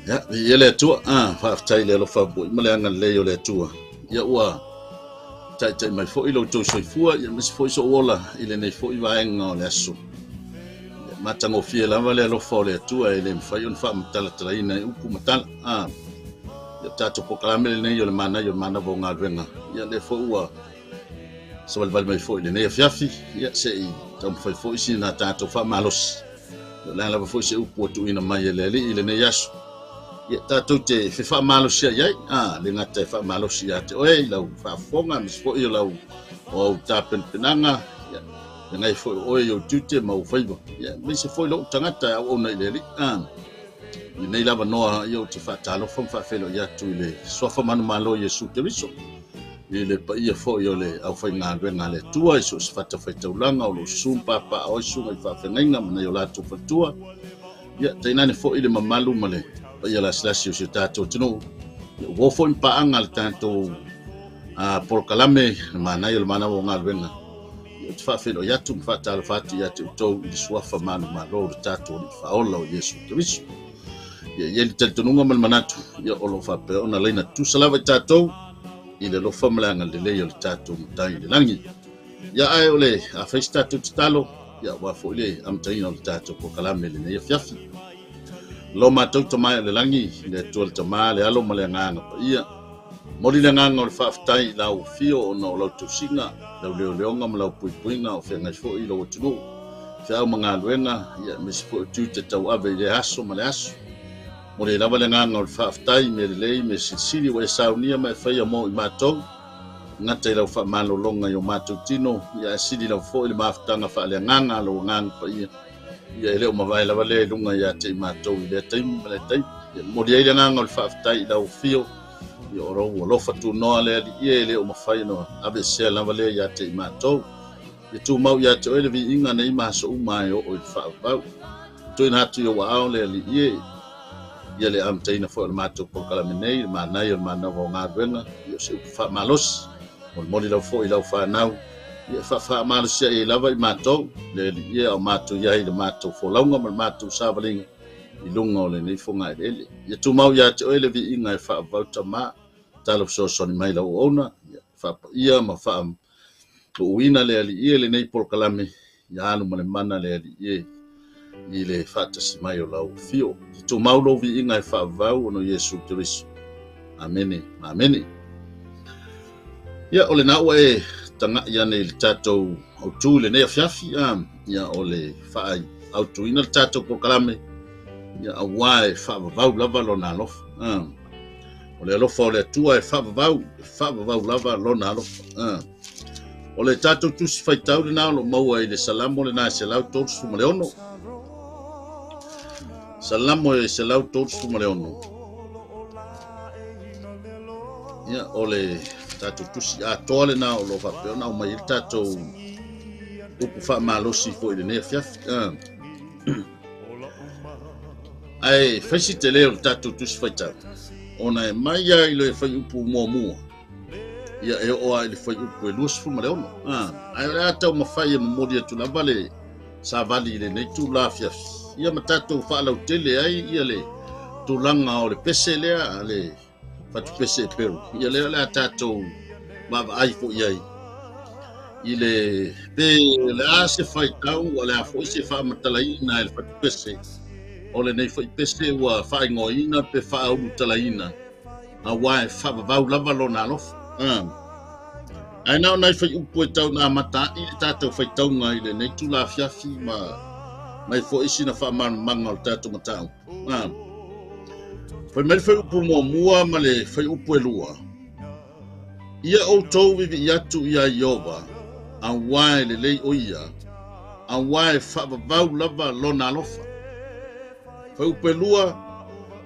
Ia, viia le Atua. Ah, faafetai i le alofa foi ma le agalelei o le Atua. Ia ua taitai mai foi lo outou soifua, ia aemaise foi sou ola i lenei foi vaega o le aso. Ia, matagofie lava le alofa o le Atua e le mafai ona faamatalatalaina i upu ma tala. Ah, ia tatou polokalame lenei o le manaia o le manava o galuega. Ia lea foi ua savalivali mai foi i lenei afiafi, ia se i taumafai foi sina tatou faamalosi. O le a lava foi se upu ua tuuina mai e le Alii i lenei aso. Ia tatou te fefaamalosia i ai, a le gata e faamalosi ia te oe i lau faafofoga, aemaise foi o lau o au tapenapenaga, ia feagai foi o oe i ou tiute ma ou faiva, ia aemaise foi lou tagata e auauna i le Alii. A lenei lava noa, ia ou te faatalofa ma faafeiloai atu i le suafa manumalo Iesu Keriso, i le paia foi o le aufaigaluega a le Atua i so o se fatafaitaulaga o lo o susu ma papaaao ai susuga i faafeagaiga ma nai o latou faletua. Ia, tainane foi le mamalu ma le paia lasilasi o si o tatou atunuu. Ia, ua o foi ma paaga le tatou polokalame le manaia o le manava o galuega. Ia, ou te faafeiloai atu ma faatalofa atu ia te outou i le suafa manumalo o le tatou Alii Faaola o Iesu Keriso. Ia, e i ai le talitonuga ma le manatu, ia, o lo o faapea ona laina tutusa lava i tatou i le alofa ma le agalelei o le tatou Matai i le lagi. Ia, ae o le a fai se tatou tatalo, ia, aua foi le amataina o le tatou polokalame i lenei afiafi. Lo matou Tama i le lagi, le Atua le Tama, le Alo ma le Agaga Paia. Momoli le agaga o le faafetai i lau afio ona o lau tausiga, lau leoleoga ma lau puipuiga o feagai foi i lou atunuu, feau ma galuega, ia aemaise foi o tiute tauave i lea aso ma le aso. Momoli ai lava le agaga o le faafetai i mea lelei, mea silisili ua e saunia ma e faia mo i matou, gata i lau faamalologa i o matou tino, ia ae sili lava foi le mafutaga faaleagaga a lou Agaga Paia, ia e le o mavae lava lea i luga ia te i matou i lea taimi ma lea taimi. Ia momoli ai le agaga o le faafetai i lau afio, ia o lou alofa tunoa le Alii e le o mafai ona aveesea lava lea ia te i matou. Ia tumau ia te oe le viiga nei ma aso uma e oo i le faavavau. Tuuina atu i ou aao le Alii e, ia le amataina foi o le matou polokalame nei, le manaia o le manava o galuega, ia o se upu faamalosi. Molimoli lau foi i lau fanau, ia e faafaamalosia ai lava i matou, le Alii e, a o matou i ai i le matou folauga ma le matou savaliga i luga o lenei fogaeleele. Ia tumau ia te oe le viiga e faavavau Tama, talo fesoasoani mai lau auauna, ia faapaia ma faauuina le Alii e lenei polokalame, ia alu ma le mana le Alii e i le faatasi mai o lau afio. Ia tumau lou viiga e faavavau ona o Iesu Keriso. Amene, amene. Ia, o lena ua e taga'i ane i le tatou autū i lenei afiafi, ia, o le faaautuina le tatou polokalame, ia, auā e faavavau lava lona alofa. O le alofa o le Atua e faavavau, e faavavau lava lona alofa. O le tatou tusi faitau lena o lo o maua i le Salamo lena e 136. Salamo e 136. Ia, o le tatou tusi atoa lena o lo o faapea ona aumai ai le tatou upu faamalosi foi i lenei afiafi. Ae fai si tele o le tatou tusi faitau, ona e mai lava i le fuaiupu muamua, ia e oo lava i le fuaiupu e 26. Ae o le a taumafai e momoli atu lava le savali i lenei itula afiafi, ia ma tatou faalautele ai ia le tulaga o le pese lea a le fatupese e Peru. Ia lea o le a tatou vaavaai foi i ai i le pe o le a se faitau, o le a foi se faamatalaina e le fatupese o lenei foi pese ua faaigoaina pe faaulutalaina, auā e faavavau lava lona alofa. Ae na o nai fuaiupu e tau na amata ai le tatou faitauga i lenei itula afiafi ma mai foi sina faamalamalamaga o le tatou mataupu. Fai mai le fuaiupu muamua ma le fuaiupu e lua. Ia outou vivii atu iā Ieova, auā e lelei o ia, auā e faavavau lava lona alofa. Fuaiupu e lua,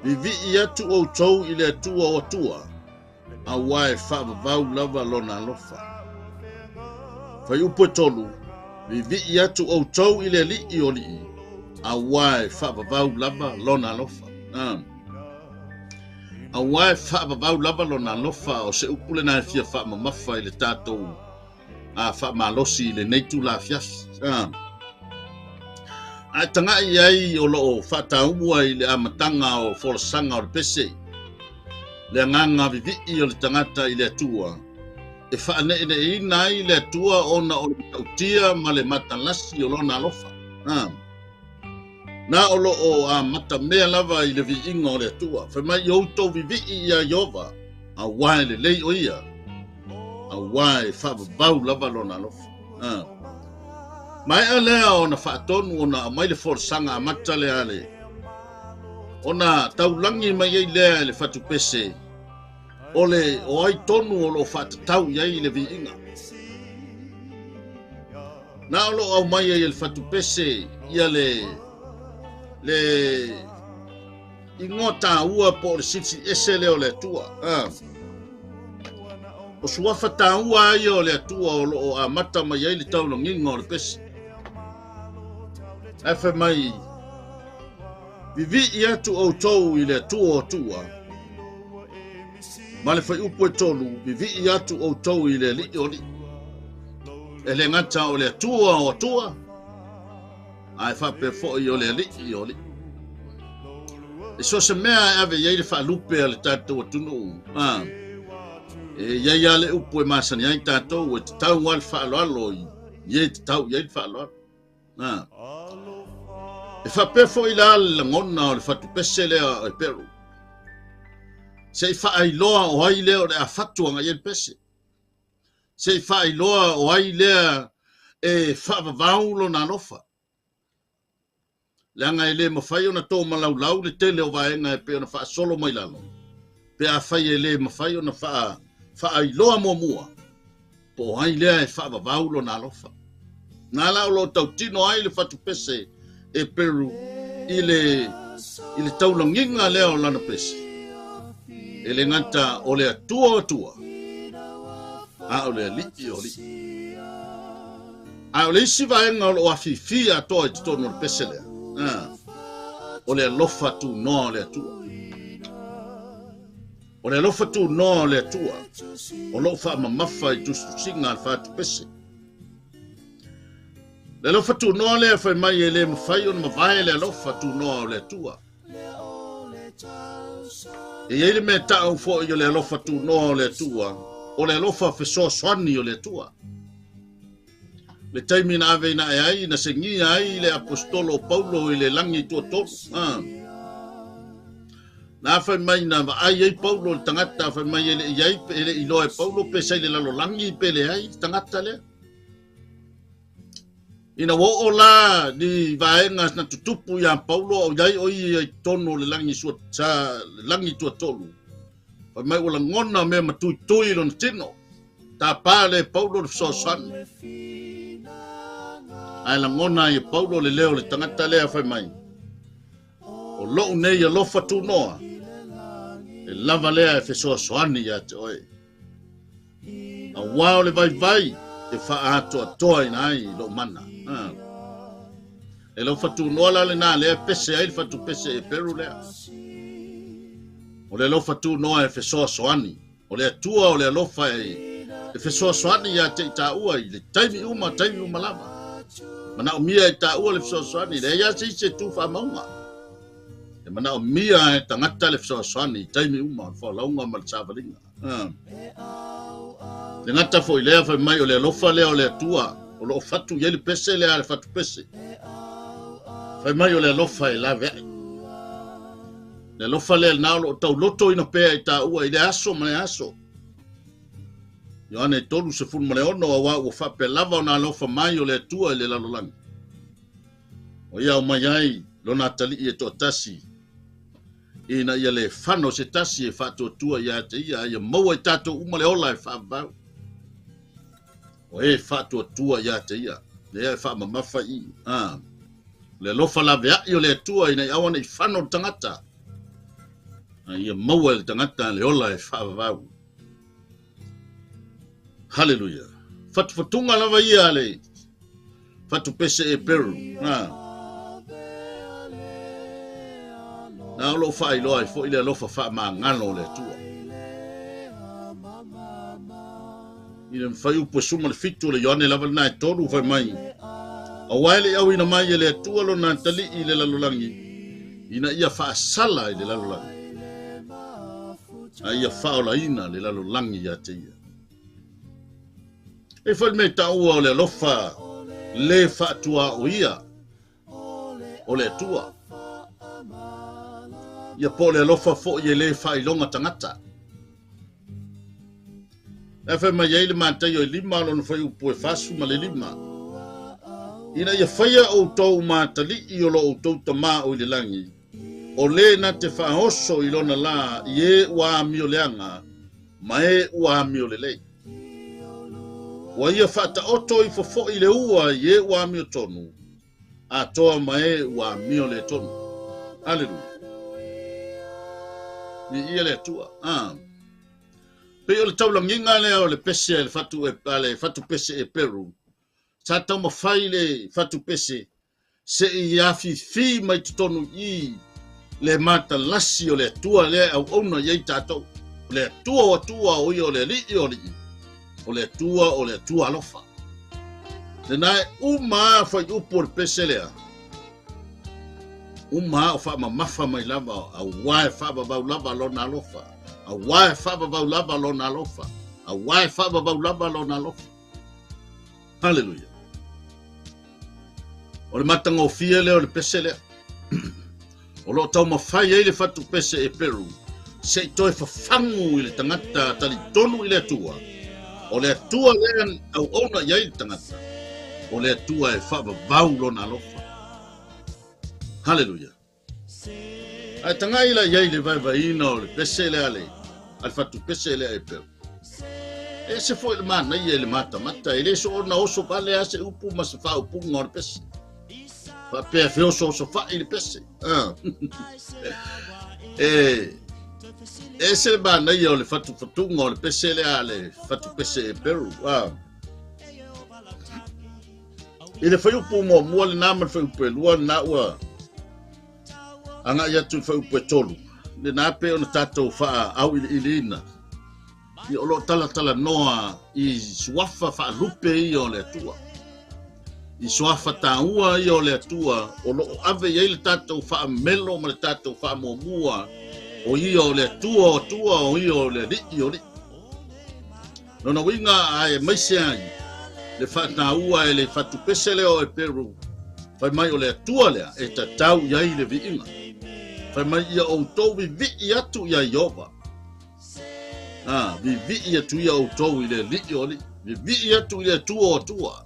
vivii atu outou i le Atua o Atua, auā e faavavau lava lona alofa. Fuaiupu e tolu, vivii atu outou i le Alii o alii, auā e faavavau lava lona alofa. Auā e faavavau lava lona alofa, o se upu lena e fia faamamafa i le tatou faamalosi i lenei itula afiafi. A e taga'i i ai o lo o faataua i le amataga o folasaga o le pese, le agaga vivi'i o le tagata i le Atua, e faane'ene'eina ai le Atua ona o le matautia ma le matalasi o Lona alofa. A. Na o lo o amatamea lava i le viiga o le Atua. Fai mai, I outou vivi'i iā Ieova, auā e lelei o Ia, auā e faavavau lava Lona alofa. A. Maea lea ona faatonu ona aumai le folasaga amata lea a le ona taulagi mai ai lea e le fatupese o le o ai tonu o lo o faatatau i ai le viiga. Na o lo o aumai ai e le fatupese ia le le igoa taua po o le silisili ese lea o le Atua. A. O suafa taua ia o le Atua o lo o amata mai ai le taulagiga o le pese. Ae fai mai, Vivi'i atu outou i le Atua o Atua, ma le fuaiupu e tolu, Vivi'i atu outou i le Alii o alii. E le gata o le Atua o Atua, ae faapea foi o le Alii o alii. E so o se mea e ave i ai le faalupe a le tatou atunuu, a, e i ai lava le upu e masani ai tatou, e tatau lava le faaaloalo i e tatau i ai le faaaloalo. A. E faapea foi la le lagona o le fatupese lea o Eperu. Se i faailoa o ai lea o le a fatu agai i ai le pese. Se i faailoa o ai lea e faavavau lona alofa. Leaga e le mafai ona tōmalaulau le tele o vaega e pei ona faasolo mai lalo, pe afai e le mafai ona faailoa muamua po o ai lea e faavavau lona alofa. Na la o lo o tautino ai le fatupese e Peru i le, i le taulagiga lea o lana pese. E le gata o le Atua o Atua, a o le Alii o Alii. A o le isi vaega o lo o afifi atoa i totonu o le pese lea, a, o le alofa tunoa o le Atua. O le alofa tunoa o le Atua o lo o faamamafa i tusitusiga a le fatupese. Le alofa tunoa lea fai mai e le mafai ona mavae le alofa tunoa o le Atua. E i ai le mea ta'u foi o le alofa tunoa o le Atua, o le alofa fesoasoani o le Atua. Le taimi na ave ina ae ai, na segia ai le aposetolo o Paulo i le lagi tuatolu. Ah. Na fai mai na vaai ai Paulo le tagata, fai mai e le i ai, e le i iloa e Paulo pe sa i le lalolagi pe leai le tagata lea. Ina ua oo la ni vaega na tutupu iā Paulo a o i ai o ia i totonu o le lagi sua, sa, le lagi tuatolu, fai mai ua lagona mea matuitui i lona tino. Tapa lea e Paulo le fesoasoani. Ae lagona ai e Paulo le leo o le tagata lea fai mai, O lou nei alofa tunoa, e lava lea e fesoasoani ia te oe. Auā o le vaivai e faaatoatoaina ai lou mana. Ha. E lau fatunoa la lenā lea e pese ai le fatupese e Peru lea. O le alofa tunoa e fesoasoani. O le Atua o le alofa e, e fesoasoani ia te i tāua i le taimi uma, taimi uma lava. Manaomia e tāua le fesoasoani, leai lava se isi e tu faamauga. E manaomia e tagata le fesoasoani i taimi uma o le folauga ma le savaliga. Ah. Le gata foi lea fai mai o le alofa lea o le Atua o lo o fatu i ai le pese lea a le fatupese. Fai mai o le alofa e laveai. Le alofa lea lena o lo o taulotoina pea i tāua i le aso ma le aso. Ioane 36 auā ua faapea lava ona alofa mai o le Atua i le lalolagi. O ia aumai ai lona atalii e toatasi ina ia le fano se tasi e faatuatua ia te ia, a ia maua i tatou uma le ola e faavavau. O e faatuatua ia te ia, lea e faamamafa i. Ah. Le alofa laveai o le Atua ina ia aua ne i fano le tagata, a ia maua e le tagata le ola e faavavau. Haleluia. Fatufatuga lava ia a le fatupese e Peru. Ha. Na o loo faailoa ai foi le alofa faamagalo o le Atua. I le mafai upu e suma le fitu o le Ioane lava lena e tolu fai mai. Auā e le i auina mai e le Atua lona atalii i le lalolagi, ina ia faasala i le lalolagi, a ia faaolaina le lalolagi ia te ia. E foi le mea taua o le alofa le faatuaoia o le Atua. Ia po o le alofa foi e le faailoga tagata. E fai mai ai le Mataio e 5 lona fuaiupu e 45. Ina ia faia outou ma atalii o lo outou Tama o i le lagi, o le na te faaoso i lona lā i e ua amioleaga ma e ua amiolelei. Ua ia faataoto ifo foi le ua i e ua amiotonu, atoa ma e ua amioletonu. Aleluia. Viia le Atua. Ah. Pei o le taulagiga lea o le pese a le fatu, a le fatu pese e Peru. Sa taumafai le fatu pese se i afifi mai totonu i le matalasi o le Atua lea e auauna i ai tatou. O le Atua o Atua, o ia o le Alii o Alii. O le Atua o le Atua alofa. Lena e uma a fuaiupu o le pese lea. Uma a o faamamafa mai lava, auā e faavavau lava lona alofa. Auā e faavavau lava lona alofa. Auā e faavavau lava lona alofa. Haleluia. O le matagofie lea o le pese lea. O lo o taumafai ai le fatu pese e Peru se i toe fafagu i le tagata talitonu i le Atua. O le Atua lea auauna i ai le tagata. O le Atua e faavavau lona alofa. Haleluia. Ae tagai la i ai le vaevaeina o le pese lea le, a le fatu pese lea e Peru. E ese foi le manaia i le matamata, e le soona oso vale a se upu ma se faaupuga o le pese. Faapea feosoosofai le pese. Ah. E ese le manaia o le fatufatuga o le pese lea a le fatu pese e Peru. Ah. I le fuaiupu muamua lena ma le fuaiupu e lua lena ua agai atu i le fuaiupu e tolu, lena pei ona tatou faaauiliiliina. Ia o lo o talatalanoa i suafa faalupe ia o le Atua. I suafa taua ia o le Atua o lo o ave i ai le tatou faamelo ma le tatou faamuamua o ia o le Atua o Atua, o ia o le Alii o Alii. Lona uiga aemaise ai le faataua e le fatupese lea o Eperu, fai mai o le Atua lea e tatau i ai le viiga. Fai mai ia outou vivii atu iā Ieova. Ah, vivii atu ia outou i le Alii o Alii. Vivii atu i le Atua o Atua.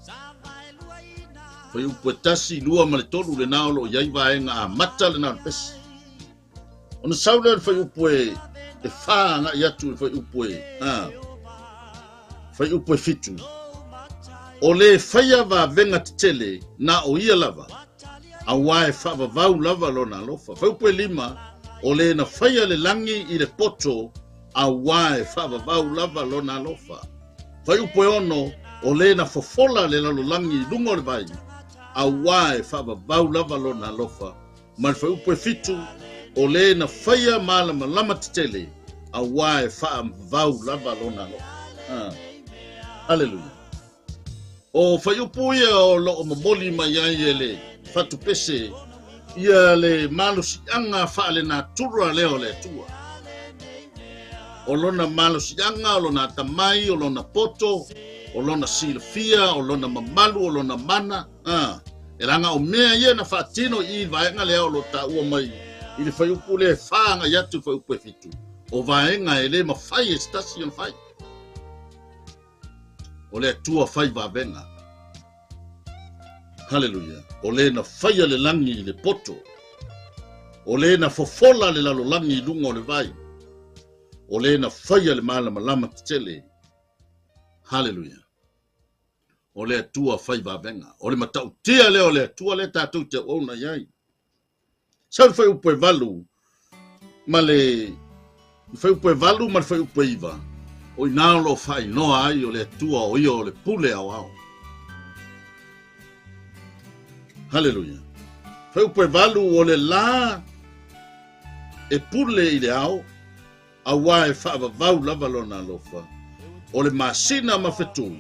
Fuaiupu e 1, 2 ma le 3 lena o lo o i ai vaega amata lena o le pese. Ona sau lea o le fuaiupu e, e 4 agai atu i le fuaiupu e, a, fuaiupu e 7. O le faia vavega tetele na o ia lava, auā e faavavau lava lona alofa. Fuaiupu e 5, o le na faia le lagi i le poto, auā e faavavau lava lona alofa. Fuaiupu e 6, o le na fofola le lalolagi i luga o le vai, auā e faavavau lava lona alofa. Ma le fuaiupu e 7, o le na faia malamalama tetele, auā e faavavau lava lona alofa. Ah. Haleluia. O fuaiupu ia o lo o momoli mai ai e le fatupese ia le malosiaga faalenatura lea o le Atua. O lona malosiaga, o lona atamai, o lona poto, o lona silafia, o lona mamalu, o lona mana. Ah, e leaga o mea ia na faatino i i vaega lea o lo o taua mai i le fuaiupu lea e 4 agai atu i le fuaiupu e 7. O vaega e le mafai e se tasi ona fai. O le Atua fai vavega. Haleluia. O le na faia le lagi i le poto. O le na fofola le lalolagi i luga o le vai. O le na faia le malamalama tetele. Haleluia. O le Atua fai vavega. O le matautia lea o le Atua lea tatou te auauna i ai. Sau le fuaiupu e 8 ma le fuaiupu e 8 ma le fuaiupu e 9, o i ina o lo o faailoa ai o le Atua o ia o le pule aoao. Haleluia. Fuaiupu e 8, o le lā e pule i le ao, auā e faavavau lava lona alofa, o le masina ma fetu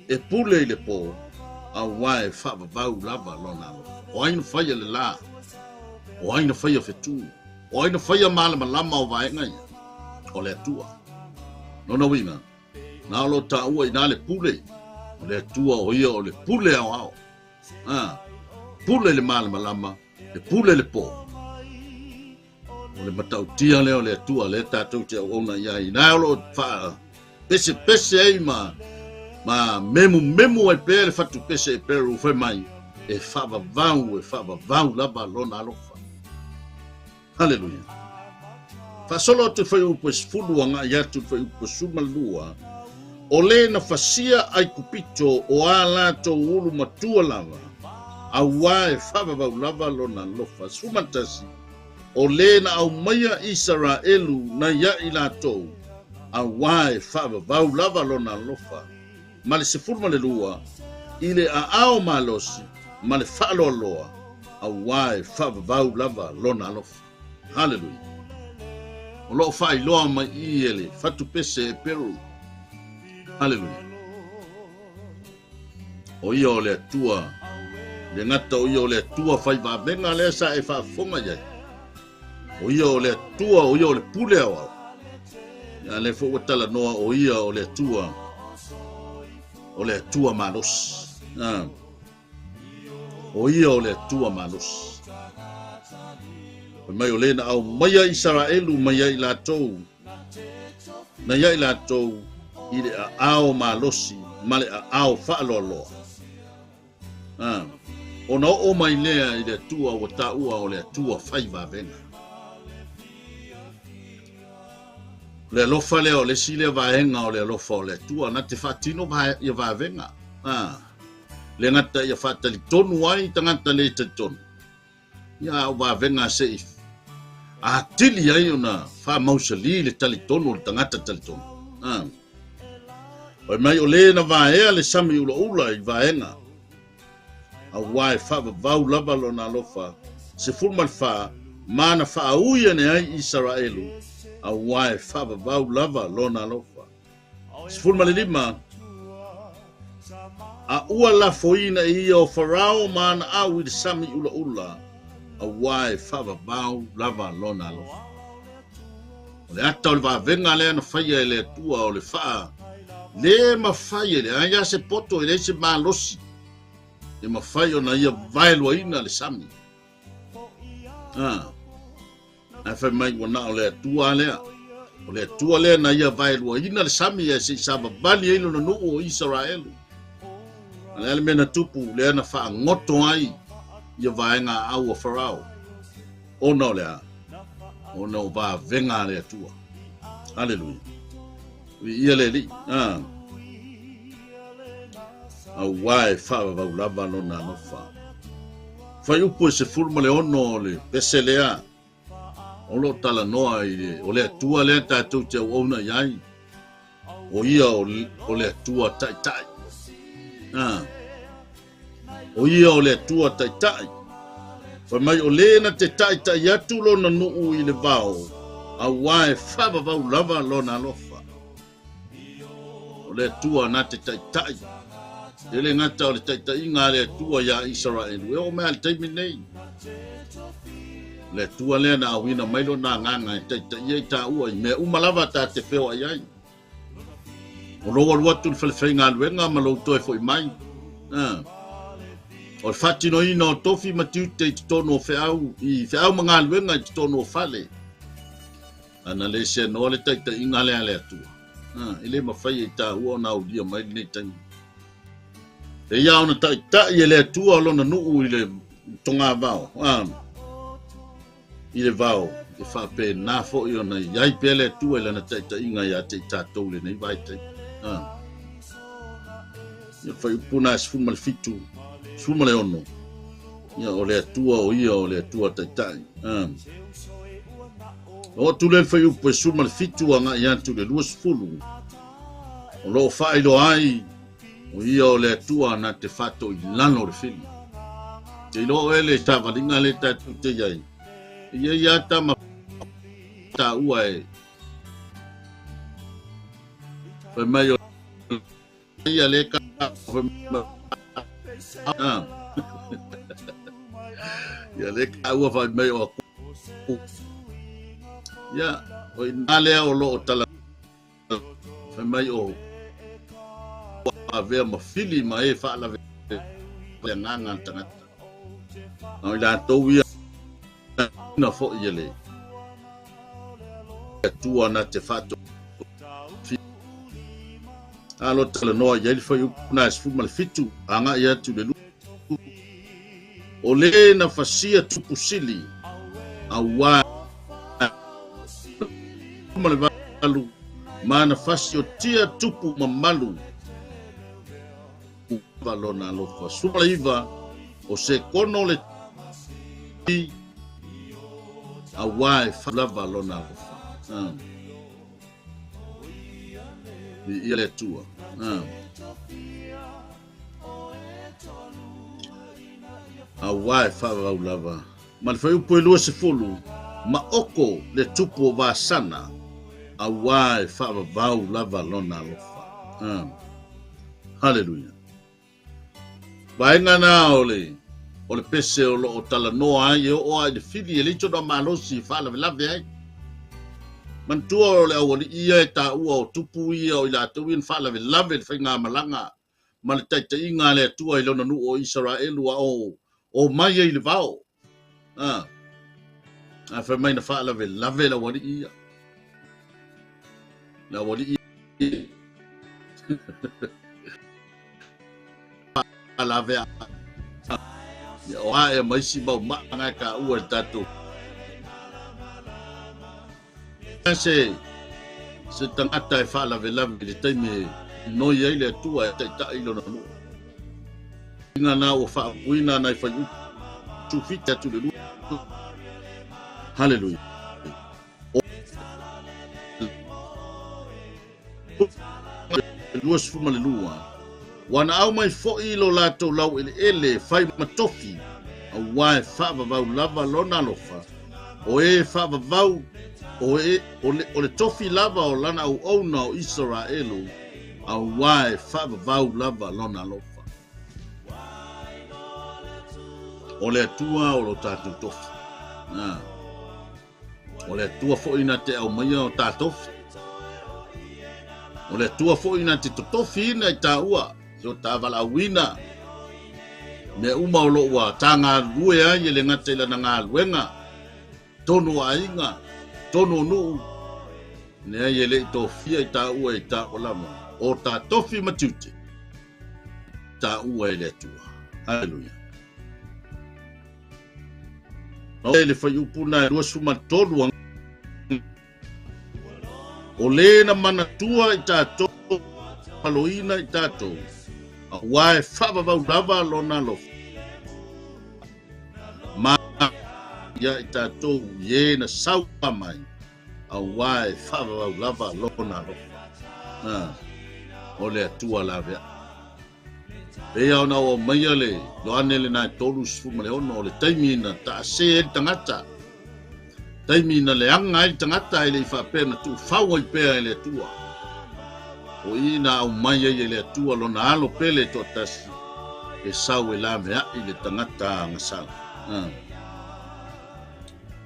e pule i le pō, Auā e faavavau lava Lona alofa. O ai na faia le lā? O ai na faia fetū? O ai na faia malamalama o vaega ia? O le Atua. Lona uiga, na o lo o taua inā le pule, o le Atua o ia o le pule aoao. A, pule le malamalama, e pule le pō. O le matautia lea o le Atua lea tatou te auauna i ai. Inā o lo o faapesepese ai ma memumemu ai pea le fatupese e Peru fai mai, e faavavau, e faavavau lava Lona alofa. Haleluia. Faasolo atu i fuaiupu e 10 agai atu i le fuaiupu e 12, o le na fasia Aikupito o a latou ulu matua lava, auā e faavavau lava Lona alofa. 11, o le na aumaia Isaraelu nai ai latou, auā e faavavau lava Lona alofa. Ma le 12, i le aao malosi ma le faaloaloa, auā e faavavau lava Lona alofa. Haleluia. O lo o faailoa mai i e le fatupese e Peru. Haleluia. O ia o le Atua, le gata o ia o le Atua fai vavega lea sa e faafofoga i ai. O ia o le Atua, o ia o le pule aoao. Ia le foi ua talanoa o ia o le Atua, o le Atua malosi. O ia o le Atua malosi. Fai mai o le na aumaia Isaraelu mai ai latou, nai ai latou i le aao malosi ma le aao faaloaloa. Ona oo mai lea i le Atua ua taua o le Atua fai vavega. O le alofa lea o le isi lea vaega o le alofa o le Atua na te faatino ia vavega. Le gata ia faatalitonu ai tagata le talitonu. Ia o vavega se i atili ai ona faamausali le talitonu o le tagata talitonu. Fai mai o le na vaea le sami ulaula i vaega, auā e faavavau lava Lona alofa. 14, ma na faaui ane ai Isaraelu, auā e faavavau lava Lona alofa. 15, a ua lafoina e ia o Farao ma ana au i le sami ulaula, auā e faavavau lava Lona alofa. O le ata o le vavega lea na faia e le Atua o le faa le mafai e le ai a se poto e leai se malosi e mafai ona ia vaeluaina le sami. Ae fai mai ua na o le Atua lea. O le Atua lea na ia vaeluaina le sami ae se i savavali ai lona nuu o Isaraelu. A le a le mea na tupu lea na faagoto ai ia vaega aau a Farao. Ona o le a? Ona o vavega a le Atua. Haleluia. Viia le Alii. Auā e faavavau lava Lona alofa. Fuaiupu e 16 o le pese lea o lo o talanoa i le, o le Atua lea tatou te auauna i ai. O ia o le Atua taitai. O ia o le Atua taitai. Fai mai o le na te taitai atu lona nuu i le vao, auā e faavavau lava Lona alofa. O le Atua na te taitai. E le gata o le taitaiga a le Atua iā Isaraelu, e oo mai lava i le taimi nei. O le Atua lea na auina mai lona agaga e taitaia i tāua i mea uma lava ta te feoai ai. O lou alu atu i le falefaigaluega ma lou toe foi mai. O le faatinoina o tofi ma tiute i totonu o feau, i feau ma galuega i totonu o fale. Ana le seanoa le taitaiga lea a le Atua, e le mafai e i tāua ona aulia mai lenei taimi. E ia ona taitai e le Atua lona nuu i le togavao, i le vao, e faapena foi ona i ai pea le Atua i lana taitaiga ia te i tatou i lenei vaitaimi. Ia fuaiupu na e 17, 16, ia o le Atua o ia o le Atua taitai. Oo atu lea i le fuaiupu e 17 agai atu i le 20, o lo o faailoa ai o ia o le Atua na te faatoilalo o le fili. Te iloa oe le savaliga le tatou te i ai, e i ai lava tama taua e fai mai o ia le ka fai mai. Ah. Ia le ka ua fai mai o aku. Ia, o ina lea o loo tala fai mai o avea ma fili ma e faalave le agaga le tagata. A o i latou ia na foi e le Atua na te faato alo talanoa i ai le fuaiupu na e 17 agai atu i le 20. O le na fasia tupu sili auā ma le valu ma na fasiotia tupu mamalu va lona alofa. 19 o se kono le ti auā e lava lona alofa. Ia le Atua. Auā e faavavau lava. Ma le fuaiupu e 20, ma oko le tupu o Vasana, auā e faavavau lava lona alofa. Haleluia. Vaega na o le pese o loo talanoa ai e oo ai le fili e le tona malosi e faalavelave ai. Manatua o le aualii ia e taua o tupu ia o i latou ia na faalavelave le faigamalaga ma le taitaiga a le Atua i lona nuu o Isaraelu a o mai ai i le vao. A fai mai na faalavelave le aualii ia. Le aualii ia. Lavea. Ia o ae mai si mau maanga e ka ua le tatou. Se tagata e faalavelave le taimi noi ai le Atua e taitai lona nuu. Inga na ua faapuina nai fai upu fita atu le lua. Hallelujah. 22. Ua na au mai foi lo latou lau eleele fai ma tofi auā e faavavau lava lona alofa. O e faavavau o e o le tofi lava o lana auauna o Isaraelu auā e faavavau lava lona alofa. O le Atua o lo tatou tofi. O le Atua foi na te aumaia o ta tofi. O le Atua foi na te totofi ina i taua o ta valaauina. Mea uma o loo ua tagalue ai e le gata i lana galuega tonu o aiga tonu o nuu leai e lei tofia i taua i taua lava o ta tofi ma tiute taua e le Atua. Haleluia. O le fuaiupu na e 23 o le na manatua i tatou aloina i tatou auā e faavavau lava lona alofa ma ia i tatou i e na saua mai auā e faavavau lava lona alofa. O le Atua lavea. Peia ona o maia le Ioane le na e 36 o le taimi na taase ai le tagata. Taimi na leaga ai le tagata e le i faapea na tuufau ai pea e le Atua. O i na aumai ai e le Atua lona alo pele toatasi e sau e lameai le tagata agasala.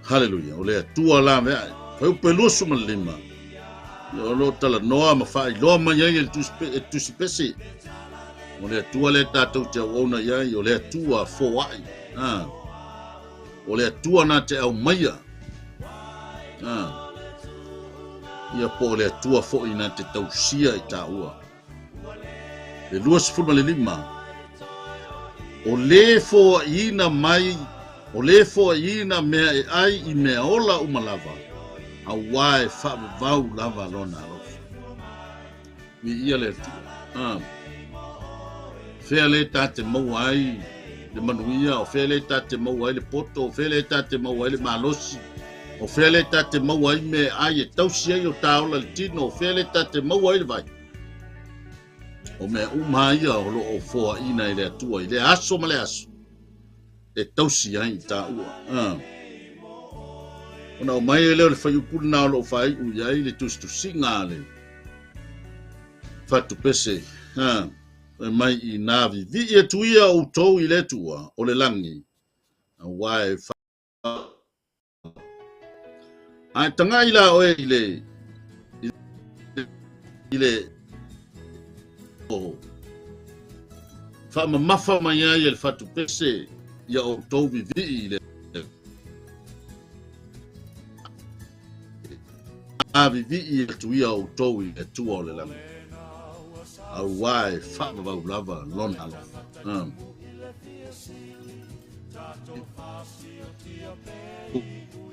Haleluia. O le Atua lameai. Fuaiupu e 25. O loo talanoa ma faailoa mai ai e le tusipese. O le Atua le tatou te auauna i ai, o le Atua foai. O le Atua na te aumaia. Ia po o le Atua foi na te tausia i taua. Le 25. O le foaiina mai, o le foaiina mea e ai i mea ola uma lava, auā e faavavau lava lona alofa. Viia le Atua. Fea le ta te maua ai le manuia, o fea le ta te maua ai le poto, o fea le ta te maua ai le malosi, o fea le ta te maua ai mea ai e tausi ai o taola le tino, o fea le ta te maua ai le vai. O mea uma ia o loo foaiina e le Atua i le aso ma le aso e tausi ai i taua. Ona o mai e leo le fuaiupu lena o loo faaiu i ai le tusitusiga a le fatupese. Fai mai inā vivii atu ia outou i le Atua o le lagi, auā e fa Ae tagai la oe i le i le faamamafa mai ai e le fatupese ia outou vivii i le A vivii atu ia outou i le Atua o le lagi, auā e faavavau lava Lona alofa.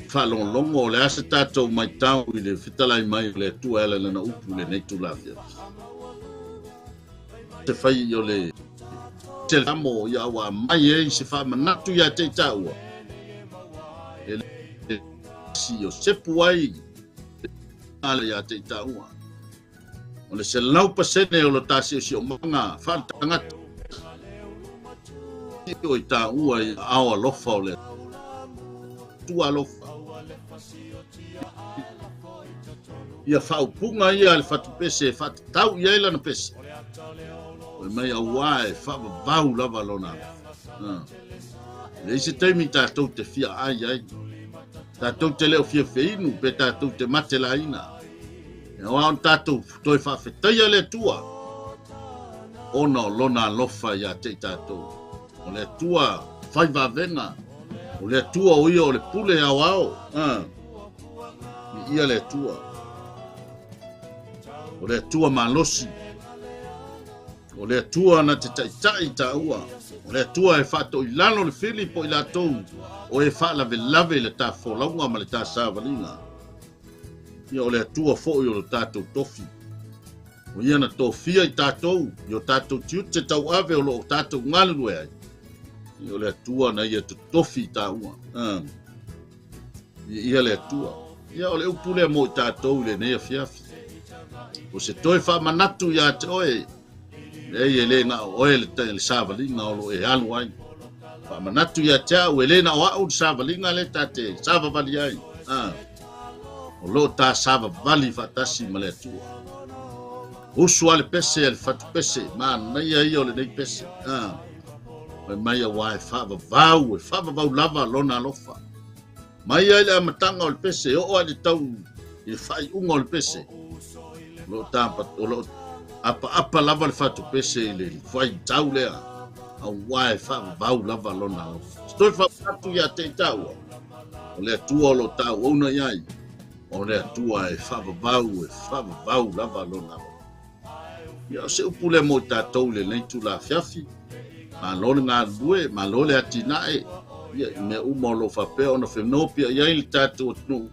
Faalogologo, o le a se tatou matau i le fetalai mai o le Atua e ala i Lana upu i lenei itula afiafi? Se fai o le amo ia ua aumai ai se faamanatu ia te i taua e le si o sepu ai ala ia te i taua. O le 100% o lo ta siosiomaga faaletagata o i taua i ao alofa o le Atua alofa. Ia faaupuga ia a le fatupese e faatatau i ai lana pese. Fai mai auā e faavavau lava lona alofa. E leai se taimi tatou te fia ai ai. Tatou te le o fia feinu pe tatou te mate laina. E aoa ona tatou toe faafetaia le Atua ona o lona alofa ia te i tatou. O le Atua fai vavega, o le Atua o ia o le pule aoao. Viia le Atua. O le Atua malosi. O le Atua na te taitai i taua. O le Atua e faatoilalo le fili po i latou o e faalavelave i le ta folauga ma le ta savaliga. Ia o le Atua foi o le tatou tofi. O ia na tofia i tatou, i o tatou tiute tauave o lo o tatou galulue ai. Ia o le Atua na ia totofi i taua. Ia le Atua. Ia o le upu lea mo i tatou i lenei afiafi. O se toe faamanatu ia te oe, leai e le na o oe le savaliga o lo o e alu ai. Faamanatu ia te au, e le na o au le savaliga le ta te savavali ai. O lo o ta savavali faatasi ma le Atua. Usu a le pese a le fatupese, manaia ia o lenei pese. Fai mai auā e faavavau, e faavavau lava lona alofa. Mai ai le amataga o le pese, e oo ai le tau i le faaiuga o le pese. O lo o tapa, o lo o apaapa lava le fatupese i le faitau lea, auā e faavavau lava lona alofa. Se toe faamanatu ia te i taua, o le Atua o lo o tauauna i ai, o le Atua e faavavau, e faavavau lava lona alofa. Ia, o se upu lea mo i tatou i lenei itula afiafi. Malo le galulue, malo le atinae, ia, i mea uma o lo o faapea ona fenopia i ai le tatou atunuu.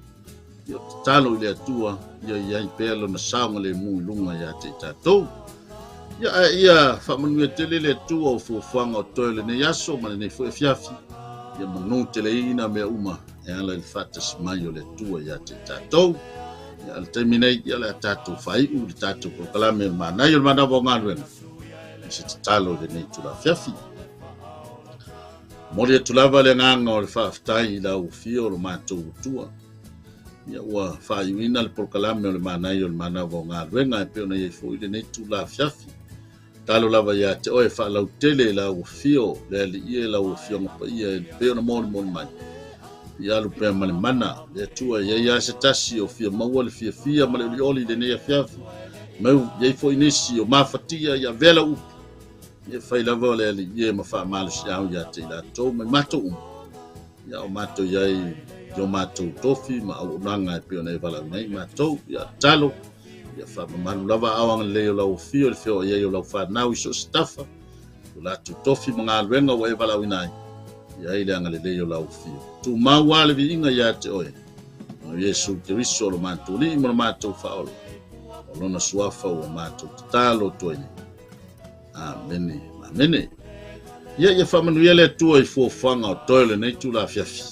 Ia, tatalo i le Atua, ia i ai pea lona saogalemu i luga ia te i tatou. Ia, ae ia faamanuia tele le Atua o fuafuaga o totoe o lenei aso ma lenei foi afiafi. Ia manu teleina mea uma e ala i le faatasi mai o le Atua ia te i tatou. Ia, le taimi nei, ia le a tatou faaiu le tatou polokalame o le manaia o le manawa o galuega i se tatalo i lenei itula afiafi. Momoli atu lava le agaga o le faafetai i lau afio o lo matou Atua. Ia, ua faaiuina le polokalame o le manaia o le manawa o galuega e pei ona i ai foi lenei itula afiafi. Tatalo lava ia te oe faalautele i lau afio, le Alii e lau afioga paia e pei ona molimoli mai. Ia alu pea ma le mana, le Atua e i ai lava se tasi o fia maua le fiafia ma le olioli i lenei afiafi. Mau i ai foi nisi o mafatia ia avea lau upu. Ia fai lava le Alii e ma faamalosiau ia te i latou mai matou uma. Ia o matou i ai i o matou tofi ma auaunaga e pei ona e valaauina ai matou. Ia tatalo, ia faamamalu lava aao agalelei o lau afio i le feoai ai o lau fanau i so o se tafa, o latou tofi ma galuega ua e valaauina ai, i ai le agalelei o lau afio. Tumau lava le viiga ia te oe, o Iesu Keriso o lo matou Alii ma lo matou Faaola, o lona suafa ua matou tatalo atu ai nei. Amene, amene. Ia, ia faamanuia le Atua i fuafuaga o totoe o lenei itula afiafi.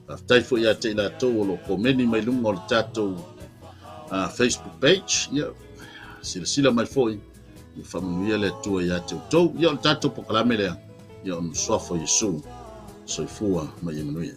Faafetai foi ia te i latou o lo o komeni mai luga o le tatou Facebook page. Ia, silasila mai foi, ia faamanuia le Atua ia te outou. Ia, o le tatou polokalame lea, ia ona suafa o Iesu, soifua ma ia manuia.